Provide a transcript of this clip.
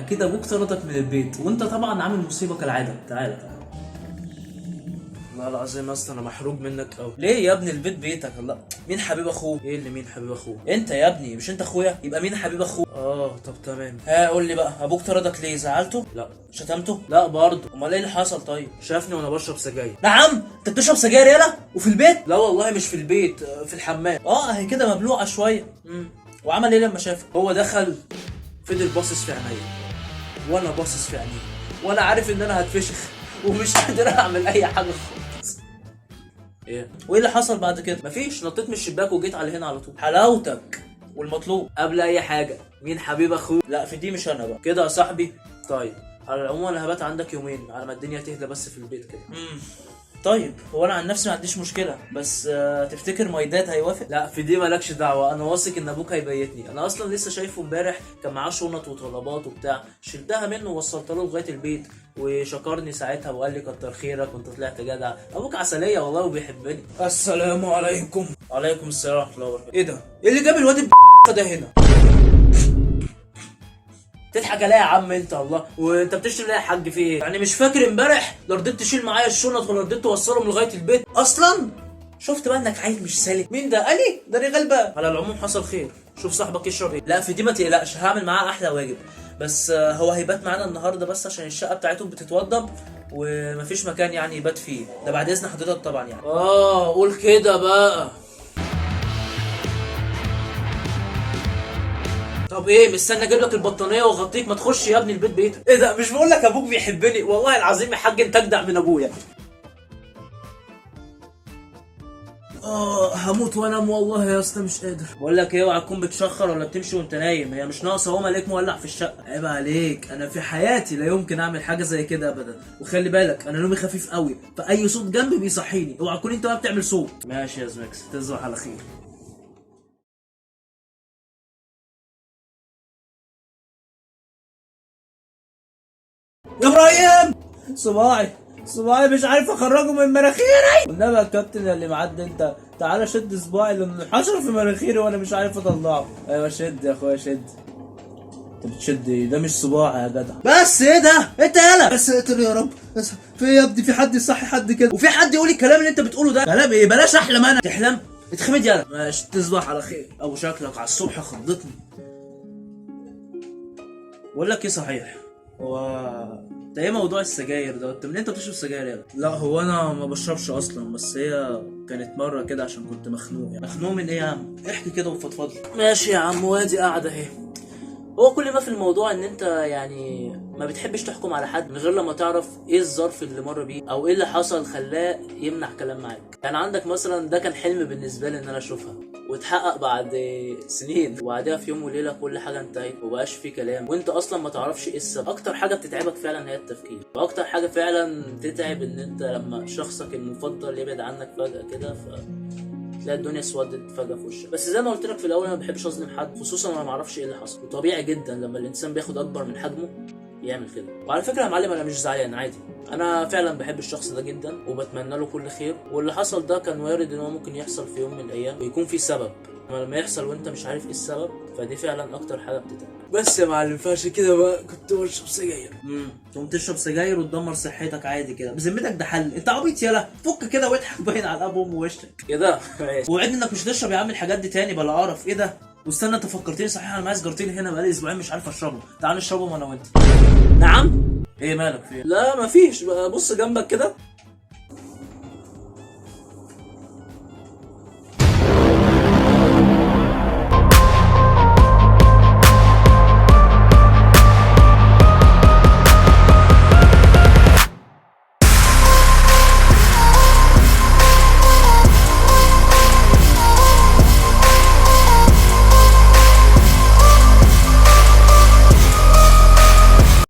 اكيد ابوك طردك من البيت، وانت طبعا عامل مصيبة كالعادة. تعالى تعالى. والله العظيم يا اسطى انا محروج منك قوي. ليه يا ابني؟ البيت بيتك. الله، مين حبيب اخوه؟ ايه اللي مين حبيب اخوه؟ انت يا ابني، مش انت اخويا؟ يبقى مين حبيب اخوه؟ اه طب تمام. ها قول لي بقى، ابوك طردك ليه؟ زعلته؟ لا. شتمته؟ لا برضه. امال ايه اللي حصل؟ طيب شافني وانا بشرب سجاير. نعم، انت بتشرب سجاير يالا؟ وفي البيت؟ لا والله مش في البيت، في الحمام. اه اهي كده مبلوعه شوية. وعمل ايه لما شافك؟ هو دخل فضل باصص في عينيا وانا باصص في عينيه، وانا عارف ان انا هتفشخ ومش قادر اعمل اي حاجة خالص. ايه وايه اللي حصل بعد كده؟ مفيش، نطيت من الشباك وجيت على هنا على طول. حلاوتك. والمطلوب قبل اي حاجة، مين حبيب اخوه؟ لا في دي مش انا بقى كده يا صاحبي. طيب على العموم انا هبات عندك يومين على ما الدنيا تهدى بس في البيت كده. طيب هو انا عن نفسي ما عنديش مشكلة، بس تفتكر my dad هيوافق؟ لا في دي مالكش دعوه، انا واثق ان ابوك هيبيتني. انا اصلا لسه شايفه امبارح، كان معاه شنط وطلبات وبتاع، شلتها منه ووصلت له لغاية البيت، وشكرني ساعتها وقال لي كتر خيرك وانت طلعت جدع. ابوك عسلية والله وبيحبني. السلام عليكم. وعليكم السلام ورحمة الله وبركاته. ايه ده؟ ايه اللي جاب الواد ده هنا؟ تضحك عليا يا عم انت والله، وانت بتشتم ليه يا حاج؟ في ايه يعني؟ مش فاكر امبارح لا رضيت تشيل معايا الشنط ولا رضيت توصلهم لغاية البيت اصلا؟ شفت بقى انك عيل مش سالك. مين ده؟ قالي ده انا غلبان. على العموم حصل خير. شوف صاحبك يشرب ايه. لا في دي ما تقلقش، هعمل معاه احلى واجب. بس هو هيبات معانا النهارده بس عشان الشقة بتاعتهم بتتوضب ومفيش مكان يعني يبات فيه. ده بعد اذن حضرتك طبعا يعني. قول كده بقى. طب ايه مستني اجيب لك البطانيه واغطيك؟ ما تخش يا ابني البيت بيتك. ايه ده؟ مش بقول لك ابوك بيحبني؟ والله العظيم يا حاج انت اجدع من ابويا. هموت وانام والله يا اسطى مش قادر. بقول لك ايه، اوعى تكون بتشخر ولا بتمشي وانت نايم، هي مش ناقصه. هو مالك مولع في الشقة؟ عيب عليك، انا في حياتي لا يمكن اعمل حاجة زي كده ابدا. وخلي بالك انا نومي خفيف قوي، فاي صوت جنبي بيصحيني. اوعى تكون انت بقى بتعمل صوت. ماشي يا زميكس، تصبح على خير. يا ابراهيم، صباعي صباعي مش عارف اخرجه من مناخيري. والنبي يا كابتن اللي معدي انت، تعالى شد صباعي لانه انحشر في مناخيري وانا مش عارف اطلعه. ايوه شد يا اخويا شد. انت بتشد ايه؟ ده مش صباعي يا جدع. بس ايه ده؟ انت يالا بس اقتل يا رب. بس في ايه يا ابني؟ في حد يصحي حد كده؟ وفي حد يقول الكلام اللي انت بتقوله ده؟ كلام ايه؟ بلاش احلم انا. تحلم؟ اتخمد يالا. ماشي تصبح على خير. ابو شكلك على الصبح خضتني. بقول لك ايه صحيح، هو ده ايه موضوع السجاير ده؟ انت من انت بتشرب سجاير يا؟ لا هو انا ما بشربش اصلا، بس هي كانت مرة كده عشان كنت مخنوق يعني. مخنوق من ايه يا عم؟ احكي كده وفضفض لي. ماشي يا عم، وادي قاعدة اهي. هو كل ما في الموضوع ان انت يعني ما بتحبش تحكم على حد من غير لما تعرف ايه الظرف اللي مر بيه او ايه اللي حصل خلاه يمنع كلام معاك. يعني عندك مثلا ده كان حلم بالنسبة لي ان انا اشوفها واتحقق بعد سنين، وبعدها في يوم وليلة كل حاجة انتهت ومبقاش في كلام، وانت اصلا ما تعرفش ايه السبب. اكتر حاجة بتتعبك فعلا هي التفكير، واكتر حاجة فعلا تتعب ان انت لما شخصك المفضل يبعد عنك فجاة كده، ف تلاقي الدنيا اسودت فجأة في وشك. بس زي ما قلت لك في الاول، انا ما بحبش اظلم حد، خصوصا وانا ما اعرفش ايه اللي حصل. وطبيعي جدا لما الانسان بياخد اكبر من حجمه يعمل كده. وعلى فكرة يا معلم انا مش زعلان، عادي، انا فعلا بحب الشخص ده جدا وبتمنى له كل خير، واللي حصل ده كان وارد ان هو ممكن يحصل في يوم من الايام ويكون في سبب. اما لما يحصل وانت مش عارف ايه السبب، فدي فعلا اكتر حاجة بتتعب. بس يا معلم فعشان كده بقى كنت بشرب سجاير. تقوم تشرب سجاير وتدمر صحتك عادي كده؟ بذمتك ده حل؟ انت عبيط يالا. فك كده واضحك باين على اب وام وشك كده. ماشي، وعدني انك مش هتشرب يا عم الحاجات دي تاني بلا قرف. ايه ده؟ واستنى انت فكرتني صحيح، انا معايا سجارتين هنا بقالي اسبوعين مش عارف اشربهم، تعال نشربهم انا وانت. نعم؟ ايه مالك في ايه؟ لا مفيش، بص جنبك كده.